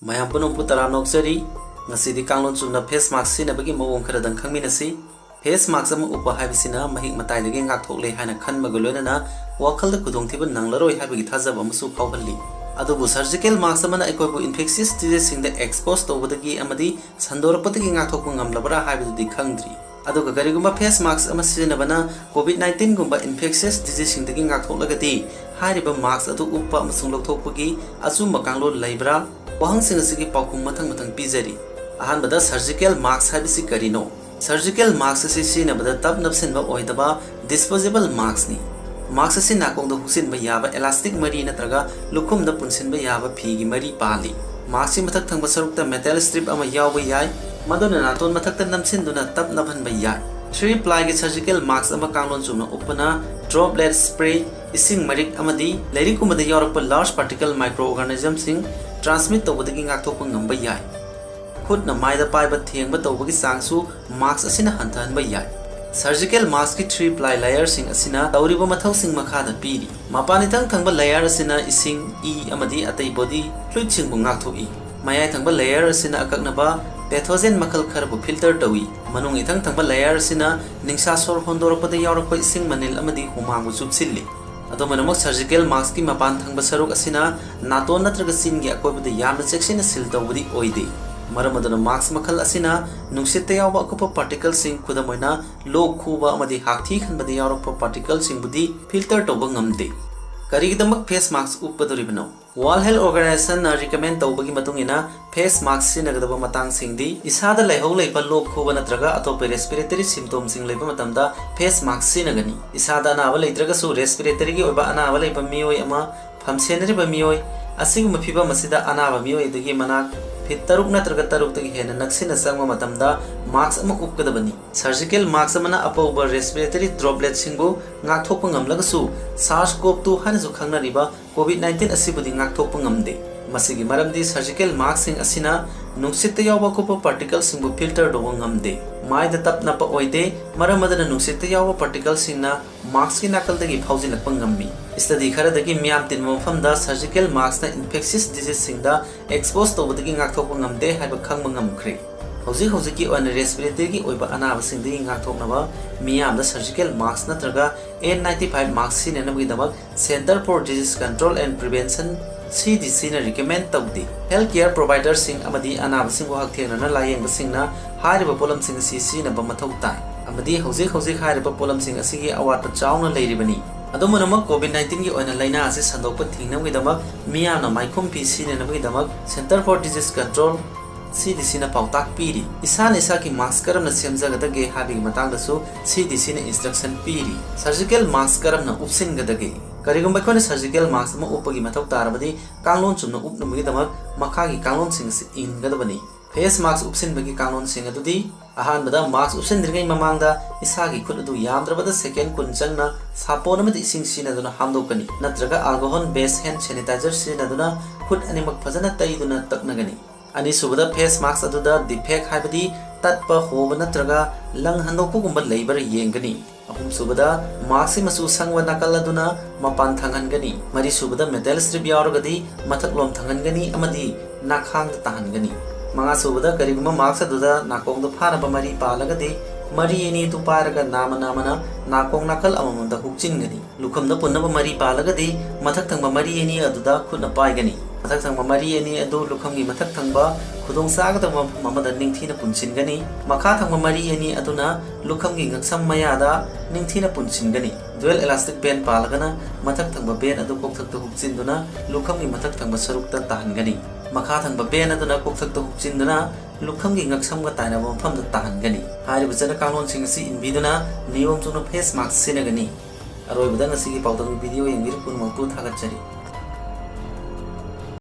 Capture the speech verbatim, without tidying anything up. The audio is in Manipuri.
ꯃꯌꯥꯝ ꯄꯨꯝꯅꯃꯛꯄꯨ ꯇꯔꯥꯝꯅ ꯑꯣꯛꯆꯔꯤ꯫ ꯉꯁꯤꯗꯤ ꯀꯥꯡꯂꯣꯟ ꯆꯨꯝꯅ face mask ꯁꯤꯖꯤꯟꯅꯕꯒꯤ ꯃꯑꯣꯡ ꯈꯔꯗꯪ ꯈꯪꯃꯤꯟꯅꯁꯤ꯫ Face mask ꯑꯃ ꯎꯞꯄ ꯍꯥꯏꯕꯁꯤꯅ ꯃꯍꯤꯛ ꯃꯇꯥꯏꯗꯒꯤ ꯉꯥꯛꯊꯣꯛꯂꯦ ꯍꯥꯏꯅ ꯈꯟꯕꯒ ꯂꯣꯏꯅꯅ ꯋꯥꯈꯜꯗ ꯈꯨꯗꯣꯡꯊꯤꯕ ꯅꯪꯂꯔꯣꯏ ꯍꯥꯏꯕꯒꯤ ꯊꯥꯖꯕ ꯑꯃꯁꯨ ꯐꯥꯎꯍꯜꯂꯤ꯫ ꯑꯗꯨꯕꯨ surgical mask ꯑꯃꯅ ꯑꯩꯈꯣꯏꯕꯨ infectious diseaseꯁꯤꯡꯗ expose ꯇꯧꯕꯗꯒꯤ ꯑꯃꯗꯤ ꯁꯟꯗꯣꯔꯛꯄꯗꯒꯤ ꯉꯥꯛꯊꯣꯛꯄ ꯉꯝꯂꯕ꯭ꯔꯥ ꯍꯥꯏꯕꯗꯨꯗꯤ ꯈꯪꯗ꯭ꯔꯤ꯫ ꯑꯗꯨꯒ ꯀꯔꯤꯒꯨꯝꯕ face mask ꯑꯃ ꯁꯤꯖꯤꯟꯅꯕꯅ COVID nineteen ꯒꯨꯝꯕ infectious diseaseꯁꯤꯡꯗꯒꯤ ꯉꯥꯛꯊꯣꯛꯂꯒꯗꯤ, ꯍꯥꯏꯔꯤꯕ mask ꯑꯗꯨ ꯎꯞꯄ ꯑꯃꯁꯨꯡ ꯂꯧꯊꯣꯛꯄꯒꯤ ꯑꯆꯨꯝꯕ ꯀꯥꯡꯂꯣꯟ ꯂꯩꯕ꯭ꯔꯥ? ꯋꯥꯍꯪꯁꯤꯡ ꯑꯁꯤꯒꯤ ꯄꯥꯎꯈꯨꯝ ꯃꯊꯪ ꯃꯊꯪ ꯄꯤꯖꯔꯤ꯫ ꯑꯍꯥꯟꯕꯗ, surgical mask ꯍꯥꯏꯕꯁꯤ ꯀꯔꯤꯅꯣ? Surgical mask ꯑꯁꯤ ꯁꯤꯖꯤꯟꯅꯕꯗ ꯇꯞ ꯅꯞꯁꯤꯟꯕ ꯑꯣꯏꯗꯕ disposable maskꯅꯤ꯫ Mask ꯑꯁꯤ ꯅꯥꯀꯣꯡꯗ ꯍꯨꯛꯆꯤꯟꯕ ꯌꯥꯕ elastic ꯃꯔꯤ ꯅꯠꯇ꯭ꯔꯒ ꯂꯨꯈꯨꯝꯗ ꯄꯨꯟꯁꯤꯟꯕ ꯌꯥꯕ ꯐꯤꯒꯤ ꯃꯔꯤ ꯄꯥꯜꯂꯤ꯫ Maskꯀꯤ ꯃꯊꯛ ꯊꯪꯕ ꯁꯔꯨꯛꯇ metal strip ꯑꯃ ꯌꯥꯎꯕ ꯌꯥꯏ, ꯃꯗꯨꯅ ꯅꯥꯇꯣꯟ ꯃꯊꯛꯇ ꯅꯝꯁꯤꯟꯗꯨꯅ ꯇꯞ ꯅꯞꯍꯟꯕ ꯌꯥꯏ꯫ Three plyꯒꯤ surgical mask ꯑꯃ ꯀꯥꯡꯂꯣꯟ ꯆꯨꯝꯅ ꯎꯞꯄꯅ droplet spray, ꯏꯁꯤꯡ ꯃꯔꯤꯛ ꯑꯃꯗꯤ ꯂꯥꯏꯔꯤꯛꯀꯨꯝꯕꯗ ꯌꯥꯎꯔꯛꯄ large particle microorganismꯁꯤꯡ transmit ꯇꯧꯕꯗꯒꯤ ꯉꯥꯛꯊꯣꯛꯄ ꯉꯝꯕ ꯌꯥꯏ꯫ ꯈꯨꯠꯅ ꯃꯥꯏꯗ ꯄꯥꯏꯕ ꯊꯦꯡꯕ ꯇꯧꯕꯒꯤ ꯆꯥꯡꯁꯨ mask ꯑꯁꯤꯅ ꯍꯟꯊꯍꯟꯕ ꯌꯥꯏ꯫ Surgical maskꯀꯤ three ply layerꯁꯤꯡ ꯑꯁꯤꯅ ꯇꯧꯔꯤꯕ ꯃꯊꯧꯁꯤꯡ ꯃꯈꯥꯗ ꯄꯤꯔꯤ꯫ ꯃꯄꯥꯟ ꯏꯊꯪ ꯊꯪꯕ layer ꯑꯁꯤꯅ ꯏꯁꯤꯡ, ꯏ ꯑꯃꯗꯤ ꯑꯇꯩ body fluidꯁꯤꯡꯕꯨ ꯉꯥꯛꯊꯣꯛꯏ꯫ ꯃꯌꯥꯏ ꯊꯪꯕ layer ꯑꯁꯤꯅ ꯑꯀꯛꯅꯕ pathogen ꯃꯈꯜ ꯈꯔꯕꯨ filter ꯇꯧꯏ꯫ ꯃꯅꯨꯡ ꯏꯊꯪ ꯊꯪꯕ layer ꯑꯁꯤꯅ ꯅꯤꯡꯁꯥ ꯁꯣꯔ ꯍꯣꯟꯗꯣꯔꯛꯄꯗ ꯌꯥꯎꯔꯛꯄ ꯏꯁꯤꯡ ꯃꯅꯤꯜ ꯑꯃꯗꯤ ꯍꯨꯃꯥꯡꯕꯨ ꯆꯨꯞꯁꯤꯜꯂꯤ꯫ ꯑꯗꯨꯝ ꯑꯣꯏꯅꯃꯛ, surgical maskꯀꯤ ꯃꯄꯥꯟ ꯊꯪꯕ ꯁꯔꯨꯛ ꯑꯁꯤꯅ ꯅꯥꯇꯣꯟ ꯅꯠꯇ꯭ꯔꯒ ꯆꯤꯟꯒꯤ ꯑꯀꯣꯏꯕꯗ ꯌꯥꯝꯅ ꯆꯦꯛꯁꯤꯟꯅ seal ꯇꯧꯕꯗꯤ ꯑꯣꯏꯗꯦ꯫ ꯃꯔꯝ ꯑꯗꯨꯅ, mask ꯃꯈꯜ ꯑꯁꯤꯅ ꯅꯨꯡꯁꯤꯠꯇ ꯌꯥꯎꯕ ꯑꯀꯨꯞꯄ particleꯁꯤꯡ, ꯈꯨꯗꯝ ꯑꯣꯏꯅ, ꯂꯣꯛ ꯈꯨꯕ ꯑꯃꯗꯤ ꯍꯥꯛꯊꯤ ꯈꯟꯕꯗ ꯌꯥꯎꯔꯛꯄ particleꯁꯤꯡꯕꯨꯗꯤ filter ꯇꯧꯕ ꯉꯝꯗꯦ꯫ ꯀꯔꯤꯒꯤꯗꯃꯛ face mask ꯎꯞꯀꯗꯧꯔꯤꯕꯅꯣ? World Health Organizationꯅ recommend ꯇꯧꯕꯒꯤ ꯃꯇꯨꯡ ꯏꯟꯅ, face mask ꯁꯤꯖꯤꯟꯅꯒꯗꯕ ꯃꯇꯥꯡꯁꯤꯡꯗꯤ ꯏꯁꯥꯗ ꯂꯩꯍꯧ ꯂꯩꯕ ꯂꯣꯛ ꯈꯨꯕ ꯅꯠꯇ꯭ꯔꯒ ꯑꯇꯣꯞꯄ respiratory symptomꯁꯤꯡ ꯂꯩꯕ ꯃꯇꯝꯗ face mask ꯁꯤꯖꯤꯟꯅꯒꯅꯤ꯫ ꯏꯁꯥꯗ ꯑꯅꯥꯕ ꯂꯩꯇ꯭ꯔꯒꯁꯨ, respiratoryꯒꯤ ꯑꯣꯏꯕ ꯑꯅꯥꯕ ꯂꯩꯕ ꯃꯤꯑꯣꯏ ꯑꯃ ꯐꯝꯁꯦꯟꯅꯔꯤꯕ ꯃꯤꯑꯣꯏ, ꯑꯁꯤꯒꯨꯝꯕ ꯐꯤꯚꯝ ꯑꯁꯤꯗ ꯑꯅꯥꯕ ꯃꯤꯑꯣꯏ ꯑꯗꯨꯒꯤ ꯃꯅꯥꯛ feet ꯇꯔꯨꯛ ꯅꯠꯇ꯭ꯔꯒ ꯇꯔꯨꯛꯇꯒꯤ ꯍꯦꯟꯅ ꯅꯛꯁꯤꯟꯅ ꯆꯪꯕ ꯃꯇꯝꯗ mask ꯑꯃ ꯎꯞꯀꯗꯕꯅꯤ꯫ Surgical mask ꯑꯃꯅ ꯑꯄꯧꯕ respiratory dropletꯁꯤꯡꯕꯨ ꯉꯥꯛꯊꯣꯛꯄ ꯉꯝꯂꯒꯁꯨ, SARS-CoV two ꯍꯥꯏꯅꯁꯨ ꯈꯪꯅꯔꯤꯕ COVID nineteen ꯑꯁꯤꯕꯨꯗꯤ ꯉꯥꯛꯊꯣꯛꯄ ꯉꯝꯗꯦ꯫ ꯃꯁꯤꯒꯤ ꯃꯔꯝꯗꯤ, surgical maskꯁꯤꯡ ꯑꯁꯤꯅ ꯅꯨꯡꯁꯤꯠꯇ ꯌꯥꯎꯕ ꯑꯀꯨꯞꯄ particleꯁꯤꯡꯕꯨ filter ꯇꯧꯕ ꯉꯝꯗꯦ꯫ ꯃꯥꯏꯗ ꯇꯞ ꯅꯞꯄ ꯑꯣꯏꯗꯦ, ꯃꯔꯝ ꯑꯗꯨꯅ ꯅꯨꯡꯁꯤꯠꯇ ꯌꯥꯎꯕ particleꯁꯤꯡꯅ maskꯀꯤ ꯅꯥꯀꯜꯗꯒꯤ ꯐꯥꯎꯖꯤꯜꯂꯛꯄ ꯉꯝꯃꯤ꯫ Study ꯈꯔꯗꯒꯤ ꯃꯤꯌꯥꯝ ꯇꯤꯟꯕ ꯃꯐꯝꯗ surgical maskꯅ infectious diseaseꯁꯤꯡꯗ expose ꯇꯧꯕꯗꯒꯤ ꯉꯥꯛꯊꯣꯛꯄ ꯉꯝꯗꯦ ꯍꯥꯏꯕ ꯈꯪꯕ ꯉꯝꯈ꯭ꯔꯦ꯫ ꯍꯧꯖꯤꯛ ꯍꯧꯖꯤꯛꯀꯤ ꯑꯣꯏꯅ respiratoryꯒꯤ ꯑꯣꯏꯕ ꯑꯅꯥꯕꯁꯤꯡꯗꯒꯤ ꯉꯥꯛꯊꯣꯛꯅꯕ ꯃꯤꯌꯥꯝꯗ surgical mask ꯅꯠꯇ꯭ꯔꯒ N ninety-five mask ꯁꯤꯖꯤꯟꯅꯅꯕꯒꯤꯗꯃꯛ Centre for Disease Control and Prevention, CDCꯅ recommend ꯇꯧꯗꯦ꯫ Health care providerꯁꯤꯡ ꯑꯃꯗꯤ ꯑꯅꯥꯕꯁꯤꯡꯕꯨ ꯍꯛꯊꯦꯡꯅꯅ ꯂꯥꯌꯦꯡꯕꯁꯤꯡꯅ ꯍꯥꯏꯔꯤꯕ ꯄꯣꯠꯂꯝꯁꯤꯡ ꯑꯁꯤ ꯁꯤꯖꯤꯟꯅꯕ ꯃꯊꯧ ꯇꯥꯏ, ꯑꯃꯗꯤ ꯍꯧꯖꯤꯛ ꯍꯧꯖꯤꯛ ꯍꯥꯏꯔꯤꯕ ꯄꯣꯠꯂꯝꯁꯤꯡ ꯑꯁꯤꯒꯤ ꯑꯋꯥꯠꯄ ꯆꯥꯎꯅ ꯂꯩꯔꯤꯕꯅꯤ꯫ ꯑꯗꯨꯝ ꯑꯣꯏꯅꯃꯛ, COVID nineteenꯒꯤ ꯑꯣꯏꯅ ꯂꯥꯏꯅꯥ ꯑꯁꯤ ꯁꯟꯗꯣꯛꯄ ꯊꯤꯡꯅꯕꯒꯤꯗꯃꯛ ꯃꯤꯌꯥꯝꯅ ꯃꯥꯏꯈꯨꯝ ꯐꯤ ꯁꯤꯖꯤꯟꯅꯅꯕꯒꯤꯗꯃꯛ Centre for Disease Control, CDCꯅ ꯄꯥꯎꯇꯥꯛ ꯄꯤꯔꯤ꯫ ꯏꯁꯥꯅ ꯏꯁꯥꯒꯤ mask ꯀꯔꯝꯅ ꯁꯦꯝꯖꯒꯗꯒꯦ ꯍꯥꯏꯕꯒꯤ ꯃꯇꯥꯡꯗꯁꯨ CDCꯅ instruction ꯄꯤꯔꯤ꯫ Surgical mask ꯀꯔꯝꯅ ꯎꯞꯁꯤꯟꯒꯗꯒꯦ? ꯀꯔꯤꯒꯨꯝꯕ ꯑꯩꯈꯣꯏꯅ surgical mask ꯑꯃ ꯎꯞꯄꯒꯤ ꯃꯊꯧ ꯇꯥꯔꯕꯗꯤ, ꯀꯥꯡꯂꯣꯟ ꯆꯨꯝꯅ ꯎꯞꯅꯕꯒꯤꯗꯃꯛ ꯃꯈꯥꯒꯤ ꯀꯥꯡꯂꯣꯟꯁꯤꯡ ꯑꯁꯤ ꯏꯟꯒꯗꯕꯅꯤ꯫ Face mask ꯎꯞꯁꯤꯟꯕꯒꯤ ꯀꯥꯡꯂꯣꯟꯁꯤꯡ ꯑꯗꯨꯗꯤ: ꯑꯍꯥꯟꯕꯗ, mask ꯎꯞꯁꯤꯟꯗ꯭ꯔꯤꯉꯩ ꯃꯃꯥꯡꯗ ꯏꯁꯥꯒꯤ ꯈꯨꯠ ꯑꯗꯨ ꯌꯥꯝꯗ꯭ꯔꯕꯗ second ꯀꯨꯟ ꯆꯪꯅ ꯁꯥꯄꯣꯟ ꯑꯃꯗꯤ ꯏꯁꯤꯡ ꯁꯤꯖꯤꯟꯅꯗꯨꯅ ꯍꯥꯝꯗꯣꯛꯀꯅꯤ, ꯅꯠꯇ꯭ꯔꯒ alcohol based hand sanitizer ꯁꯤꯖꯤꯟꯅꯗꯨꯅ ꯈꯨꯠ ꯑꯅꯤꯃꯛ ꯐꯖꯅ ꯇꯩꯗꯨꯅ ꯇꯛꯅꯒꯅꯤ꯫ ꯑꯅꯤꯁꯨꯕꯗ, face mask ꯑꯗꯨꯗ defect, ꯍꯥꯏꯕꯗꯤ ꯇꯠꯄ, ꯍꯣꯕ ꯅꯠꯇ꯭ꯔꯒ ꯂꯪ ꯍꯟꯗꯣꯛꯄꯒꯨꯝꯕ ꯂꯩꯕ꯭ꯔꯥ ꯌꯦꯡꯒꯅꯤ꯫ ꯑꯍꯨꯝꯁꯨꯕꯗ, maskꯀꯤ ꯃꯆꯨ ꯁꯪꯕ ꯅꯥꯀꯜ ꯑꯗꯨꯅ ꯃꯄꯥꯟ ꯊꯪꯍꯟꯒꯅꯤ꯫ ꯃꯔꯤꯁꯨꯕꯗ, metal strip ꯌꯥꯎꯔꯒꯗꯤ ꯃꯊꯛꯂꯣꯝ ꯊꯪꯍꯟꯒꯅꯤ ꯑꯃꯗꯤ ꯅꯥꯈꯥꯡꯗ ꯇꯥꯍꯟꯒꯅꯤ꯫ ꯃꯉꯥꯁꯨꯕꯗ, ꯀꯔꯤꯒꯨꯝꯕ mask ꯑꯗꯨꯗ ꯅꯥꯀꯣꯡꯗ ꯐꯥꯅꯕ ꯃꯔꯤ ꯄꯥꯜꯂꯒꯗꯤ, ꯃꯔꯤ ꯑꯅꯤ ꯑꯗꯨ ꯄꯥꯏꯔꯒ ꯅꯥꯝꯃ ꯅꯥꯝꯃꯅ ꯅꯥꯀꯣꯡ ꯅꯥꯀꯜ ꯑꯃꯃꯝꯗ ꯍꯨꯛꯆꯤꯟꯒꯅꯤ꯫ ꯂꯨꯈꯝꯗ ꯄꯨꯟꯅꯕ ꯃꯔꯤ ꯄꯥꯜꯂꯒꯗꯤ, ꯃꯊꯛ ꯊꯪꯕ ꯃꯔꯤ ꯑꯅꯤ ꯑꯗꯨꯗ ꯈꯨꯠꯅ ꯄꯥꯏꯒꯅꯤ꯫ ꯃꯊꯛ ꯊꯪꯕ ꯃꯔꯤ ꯑꯅꯤ ꯑꯗꯨ ꯂꯨꯈꯝꯒꯤ ꯃꯊꯛ ꯊꯪꯕ ꯈꯨꯗꯣꯡꯆꯥꯒꯗꯕ ꯃꯐꯝ ꯑꯃꯗ ꯅꯤꯡꯊꯤꯅ ꯄꯨꯟꯁꯤꯟꯒꯅꯤ꯫ ꯃꯈꯥ ꯊꯪꯕ ꯃꯔꯤ ꯑꯅꯤ ꯑꯗꯨꯅ ꯂꯨꯈꯝꯒꯤ ꯉꯛꯁꯝ ꯃꯌꯥꯗ ꯅꯤꯡꯊꯤꯅ ꯄꯨꯟꯁꯤꯟꯒꯅꯤ꯫ Dual elastic band ꯄꯥꯜꯂꯒꯅ, ꯃꯊꯛ ꯊꯪꯕ band ꯑꯗꯨ ꯀꯣꯛꯊꯛꯇ ꯍꯨꯛꯆꯤꯟꯗꯨꯅ ꯂꯨꯈꯝꯒꯤ ꯃꯊꯛ ꯊꯪꯕ ꯁꯔꯨꯛꯇ ꯇꯥꯍꯟꯒꯅꯤ꯫ ꯃꯈꯥ ꯊꯪꯕ band ꯑꯗꯨꯅ ꯀꯣꯛꯊꯛꯇ ꯍꯨꯛꯆꯤꯟꯗꯨꯅ ꯂꯨꯈꯝꯒꯤ ꯉꯛꯁꯝꯒ ꯇꯥꯏꯅꯕ ꯃꯐꯝꯗ ꯇꯥꯍꯟꯒꯅꯤ꯫ ꯍꯥꯏꯔꯤꯕ ꯆꯠꯅ ꯀꯥꯡꯂꯣꯟꯁꯤꯡ ꯑꯁꯤ ꯏꯟꯕꯤꯗꯨꯅ ꯅꯤꯌꯣꯝ ꯆꯨꯝꯅ face mask ꯁꯤꯖꯤꯟꯅꯒꯅꯤ꯫ ꯑꯔꯣꯏꯕꯗ, ꯉꯁꯤꯒꯤ ꯄꯥꯎꯗꯝꯒꯤ video ꯌꯦꯡꯕꯤꯔꯤꯕ ꯄꯨꯝꯅꯃꯛꯄꯨ ꯊꯥꯒꯠꯆꯔꯤ꯫